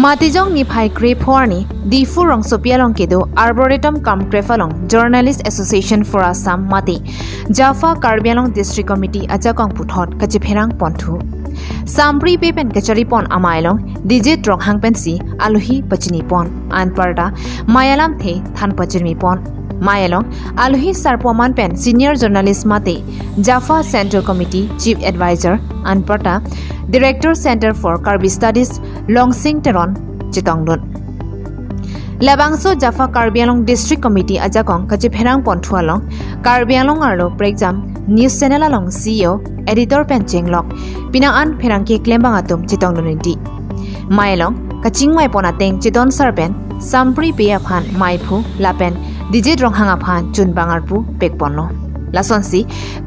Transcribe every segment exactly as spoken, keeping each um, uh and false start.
Matijong niphai krepho arni Diphu rongsopi along kedo Arboretum cum Craft along Journalist Association for Assam mate JAFA Karbi Anglong District Committee ajakong puthot kachepherang ponthu. Sampri pe pen kachari pon amei along Digit Ronghang pensi alohi pachini pon. Anparta mei alamthe than pachirmi pon. Mei along alohi sarpo aman pen senior journalist mate JAFA Central Committee Chief Advisor anparta Director Center for Karbi Studies Longsing Teron chetongdun. Labangso JAFA Karbi Anglong District Committee ajakong kachepherang ponthu along Karbi Anglong arlo prekjam news channel along C E O, editor pen chenglok, pini an pherangke klembang atum chetongdun rinti. Mei along kachingvai pon ateng chedon sar pen Sampri Bey aphan meiphu lapen Digit Ronghang aphan chunbang arpu pekponlo. Lasonsi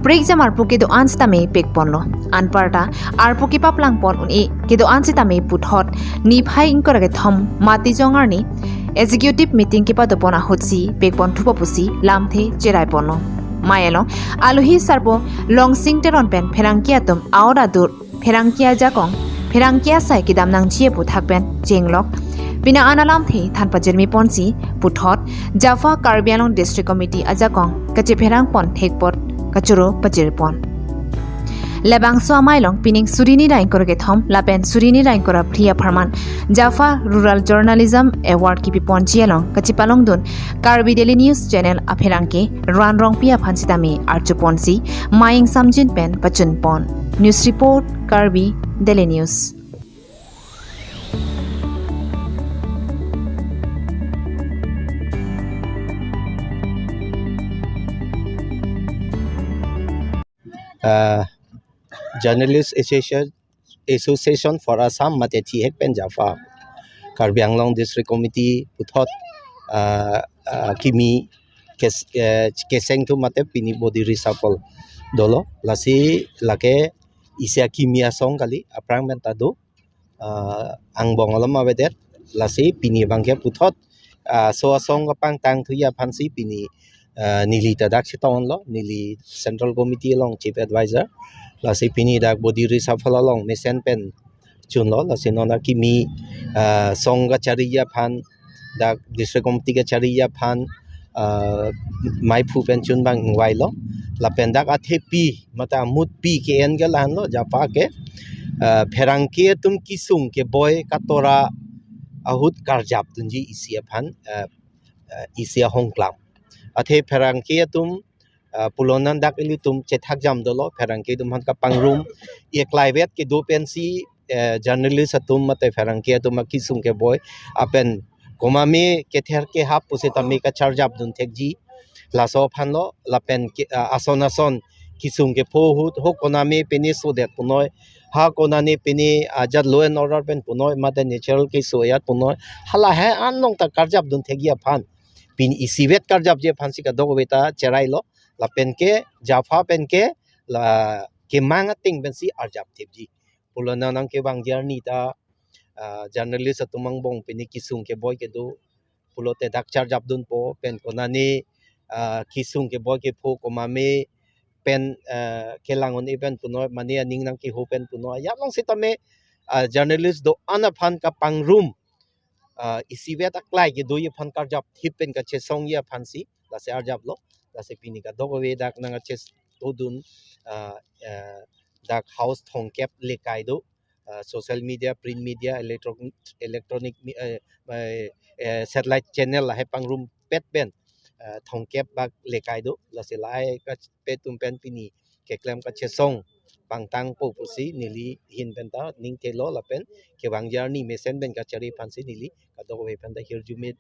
prekjam arpu kedo-an sitame pekponlo. Anparta arpu kepaplang pon un-e kedo-an sitame puthot niphai ingkoi ra kethom Matijong arni executive meeting kepadopon ahutsi pekponthupo pusi lamthe cherai ponlo. Mei along alohi sarpo Longsing Teron pen pherangke atum aor adur pherangke ajakong pherangke asai kedam nangji aputhak pen chenglok, pini an alamthe than pachirmi ponsi puthot JAFA Karbi Anglong District Committee ajakong kachepherang pon thekpot kachoro pachir pon. Labangso amei along pining suri hini ra ingkoi ra kethom lapen suri hini ra ingkoi ra phli apharman JAFA Rural Journalism Award kepi ponji along kachepalongdun Karbi Daily News Channel apherangke Ran Rongpi aphan sitame arju ponsi mei ingsamjin pen pachun pon. News report, Karbi Daily News. Uh, Journalist Association, Association for Assam mate thihek pen JAFA Karbi Anglong District Committee puthot, uh, uh, kimi kes, uh, keseng thu mate pini body reshuffle dolo. Lasi lake isi akimi asong kali, aphrang pen ta do, uh, angbong alom avedet. Lasi pini abangke puthot, uh, so asong kapangtang thuji aphansi pini, uh, neli ta dak chetonglo, neli Central Committee along Chief Advisor. Lasi pini dak body reshuffle along mesen pen chunlo, lasi non akimi, uh, song kachariji aphan, dak District Committee kachariji aphan, uh, meiphu pen chunbang ingvailo. Lapen dak athepi mate amutpi ke-en ke lahenlo JAFA ke, uh, pherangke atum kesung keboi katora ahut karjapdunji isi aphan, uh, uh, isi ahongklam. Athe pherangke atum, uh, pulonan dak ilitum chethakjam dolo, pherangke atum aphan kapangrum, eklaivet kedo pensi, uh, journalist atum mate pherangke atum akesung keboi apen komatne kether kehap pusitame kacharjapdun thekji. Laso aphanlo lapen ke, uh, ason ason kesung kepho ahut ho konatne pine sodet punoi, ha konatne pine ajat law and order pen punoi mate natural keso ajat punoi, hala he an along ta karjapdun thekji aphan, pini isivet karjapji aphansi kadokave ta cherailo. Lapen ke JAFA pen ke la kemang ateng pensi arjap thipji. Pulo nang nangkevangji arni ta, ah, journalist atum angbong pini kesung keboi kedo pulote dak charjapdunpo pen konatne, ah, kesung keboi kepho komatne pen, ah, kelang un-e pen punoi mane aning nangkeho pen punoi. Ajat along sitame, ah, journalist do-an aphan kapangrum, ah, isivet aklai kedoji aphan karjap thip pen kachesongji aphansi lasi arjaplo. Lasi pini kadokave dak nangkachesodun, ah, eh, dak house thomkep lekai do, ah, social media, print media, electro-, electronic me-, eh, eh, eh, satellite channel lahai pangrumpet pen, ah, thomkep bak lekai do. Lasi lahai kachepe atum pen pini keklem kachesong pangtangpo pusi neli ahin pen ta ningthelo lapen kevangji arni mesen pen kachari aphansi neli kadokave pen ta hirjume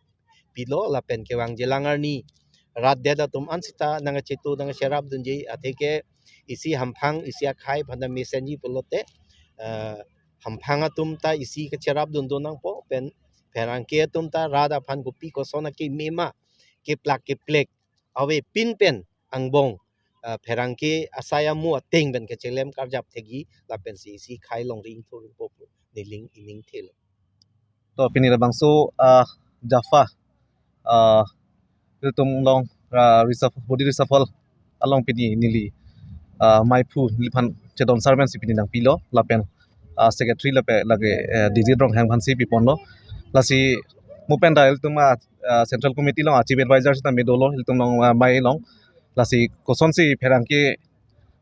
pilo lapen kevangjilang arni rat det atum an sita nangkachetu nangkacherapdunji atheke isi hamphang isi akhei aphan ta mesenji pulote, eh, hamphang atum ta isi kacherapdun donangpo pen pherangke atum ta rat aphan kopi koson akeme ma keplak keplek avepin pen angbong, ah, pherangke asai amu ateng pen kachelem karjap thekji lapensi isi khei longri ingthurpo pu neli ningthelo. To pini labangso, ah, JAFA, ah, ilitum along, ah, reshuffle, body reshuffle along pini neli, ah, meiphu neliphan chedon sar pensi pini nangpilo lapen, ah, secretary lapen lake, eh, Digit Ronghang aphansi piponlo. Lasi mo pen ta ilitum a, ah, Central Committee along a Chief Advisor sitame dolo, ilitum along, ah, amei along. Lasi kosonsi pherangke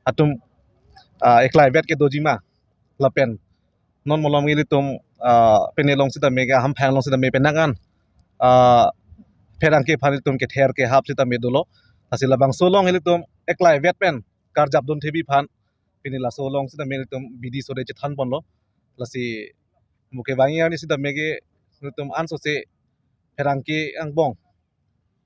atum, ah, eklai vet ke doji ma lapen non malom ilitum, ah, pine along sitame ke, Hamphang along sitame penang an, ah, pherangke aphan ilitum kether kehap sitame dolo. Lasi labangso along ilitum eklai vet pen karjap dun thepi aphan pine laso along sitame ilitum bidi sore chethan ponlo. Lasi mo kevangji arni sitame ke ilitum ansose pherangke angbong,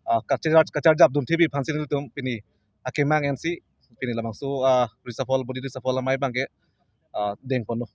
ah, kachar-, kacharjap dun thepi aphan si ilitum pine akemang ensi pine labangso, ah, reshuffle, body reshuffle amei abangke, ah, deng ponlo.